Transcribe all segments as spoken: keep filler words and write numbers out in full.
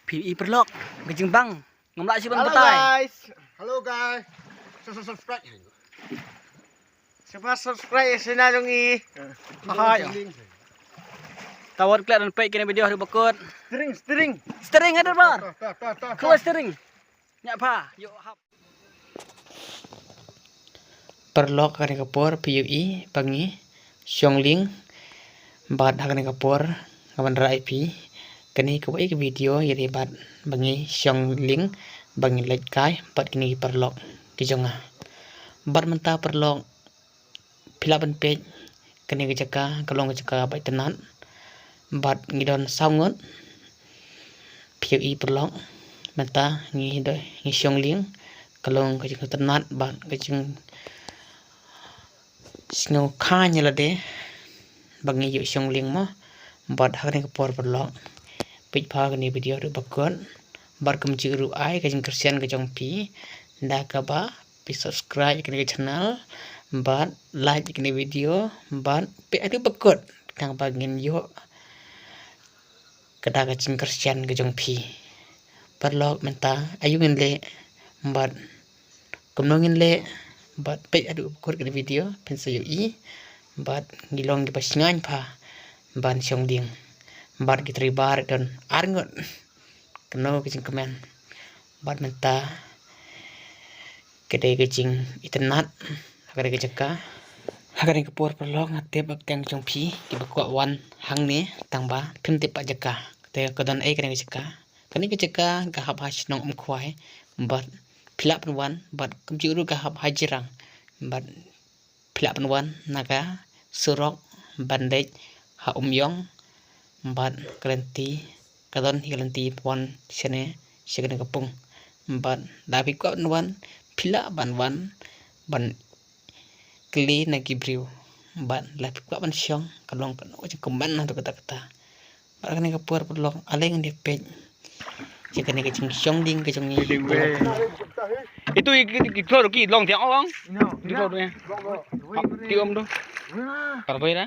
Phi i paralok, ka jingbang. Ngam lah shu ban batai. Hello guys. Hello guys. Subscribe. Subscribe channel jong i. Hai. Tawat klet dan peit kine video hari bakut. Steering, steering. Steering ada bar. Kuat steering. Nyak pa, yuk hap. Paralok, ha kane ka por phi ïohi ba ngi shong lieng bad ha kane ka por nga wanrah ïa phi kane kawei ka video ïa dei bad ba ngi shong lieng ba ngi leit kai bad kine ki paralok ki jong nga. Bad mynta paralok phi lah ban peit kane ka jaka ka long ka jaka ba itynnad bad ngi don saw ngut. Phi ïohi paralok mynta ngi dei ngi shong lieng ka long ka jingitynnad bad ka jingsngewkha ïa lade ba ngi ïoh shong lieng mo. Bad ha kane ka por paralok peit pha kane video ruh bakut bad kumjuh ruh ai ka jingkyrshan ka jong phi da kaba phi subscribe ïa kane ka channel bad like ïa kane video bad peit haduh bakut tang ba ngin ïoh ka da ka jingkyrshan ka jong phi. Paralok mynta aïu ngin leh bad kumno ngin leh bad peit haduh bakut kane video phin sa ïohi bad ngi long kiba shngaiñ pha ban shong lieng bad ki driver don ar ngut. Kano ka jingkmen bad mynta ka dei ka jingitynnad ha kane ka jaka. Ha kane ka por paralok nga tip ba pdeng jong phi kiba kwah wan hangne tang ba phim tip ba jaka. Te ka don ei kane ka jaka? Kane ka jaka ka hap ha shnong Umkhwai bad phi lah ban wan bad kumjuh ruh ka hap ha Jirang bad phi lah ban wan na ka surok ban leit ha Umïong bad ka lynti ka don hi ka lynti wan shane sha kane ka pung bad lada phi kwah ban wan phi lah ban wan ban kylli na ki briew bad lada phi kwah ban shong ka long kano ka jingkmen haduh katta katta. Bad kane ka por paralok ale ngin ïa peit ïa kane ka jingshong lieng ka jong ngi. Itu i ki klor ki long tiang ong. Di klor ne. Ti om do. Kar bai da.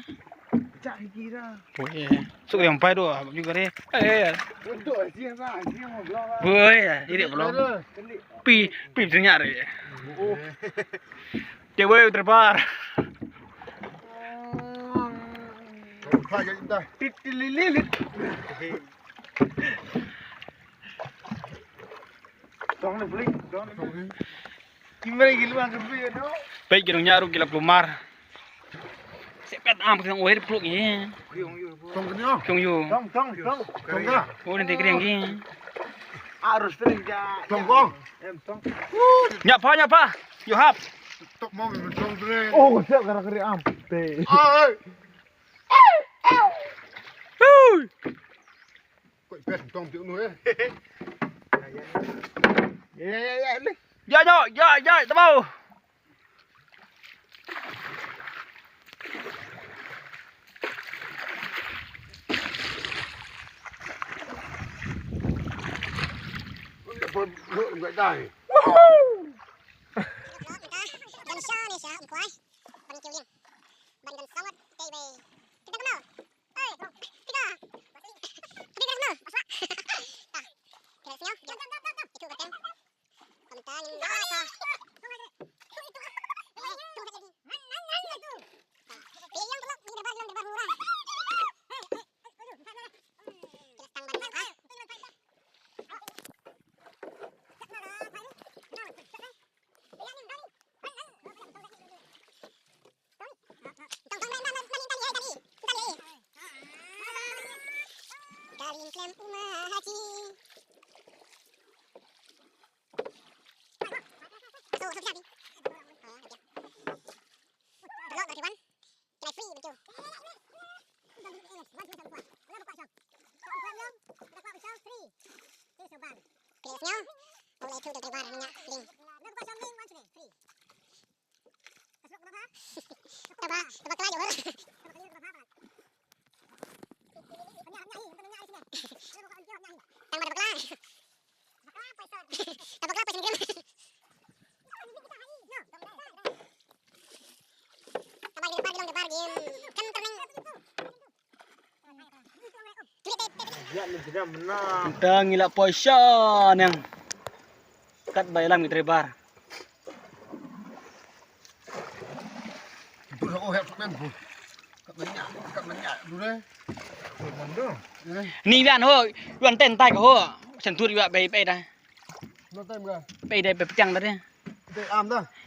Oi. Suk yang pai do. Ju kare. Eh. Oi, ini belum. Pi pi jenya re. Cewek terpar. Titililit. Tong ni bling, tong ni bling. Kimai ki luang ke bling no. Peit ki nong nyaru ki la plumar. Sepet am ki nong wei pluk ye. Tong ni. Tong yu. Tong tong tong. Tong ka. Oh ni te kriang ki. Arus tring ja. Tong kong. Em tong. Nya pa nya pa. Yu hap. Tok mo mi tong tring. Oh, siap kara kari am. Te. Ai. Hui. Koi pes tong piu nu eh. Ya ya ya ya. Ya ya ya, tamo. Woohoo! Taba, taba kala jor. Tang ba taba kala. Taba kala pa sendiri. Taba di depan, di depan, di depan. Kan tenang. Te ngi la poi sha neng. Kat ba ïalam ngi trei bar. Ni wan ho, wan ten tai ko ho. Sen tur ïa bei bei da. Bei da, bei ptiang da de.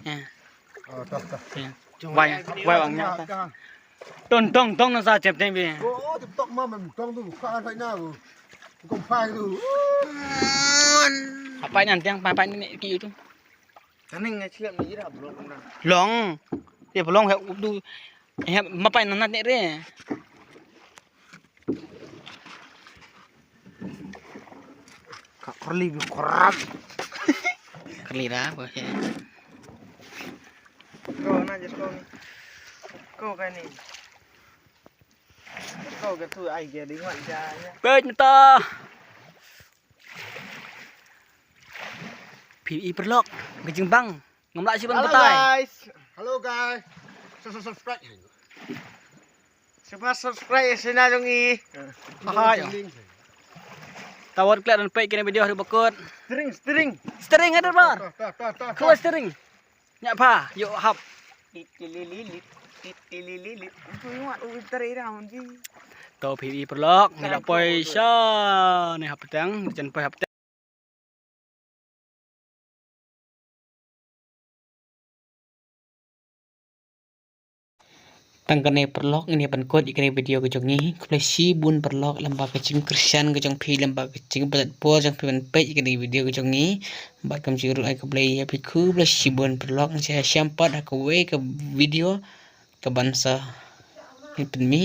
Ïa. Wai, wai ong ïa. Ton tong tong na sa chem chem bi. Apai nan tiang, pai pai ni ki tu. Long. Ye long he du. He ma pai nan ne re. Ka khorli bi khorap. Khorli ra bo he. Ko na jes ko ni. Ko ka ni. Ko ka tu ai ke ding wan ja nya. Peit mynta. Phi i paralok, ka jingbang. Ngam lah shi ban batai. Hello guys. Subscribe. Subscribe channel jong i. Hai. Tawar klik dan peit kine video hari bakut. Steering, steering. Steering ada bar. Keluar steering. Nya pha, yuk hap. Titililili, titililili. Untuk ingat, oh, teri dah, Ji. To phi i paralok, ngi la poi sha ne hap tang, jan poi hap tang. Tang kane paralok ngin ïa pynkut ïa kane video ka jong ngi. Khublei shibun paralok lem bad ka jingkyrshan ka jong phi lem bad ka jingpynlut por jong phi ban peit ïa kane video ka jong ngi. Bad kam jingruh ai khublei ïa phi khublei shibun paralok, ngin sa ïashem pat ha kawei ka video kaban sa ngin pynmih.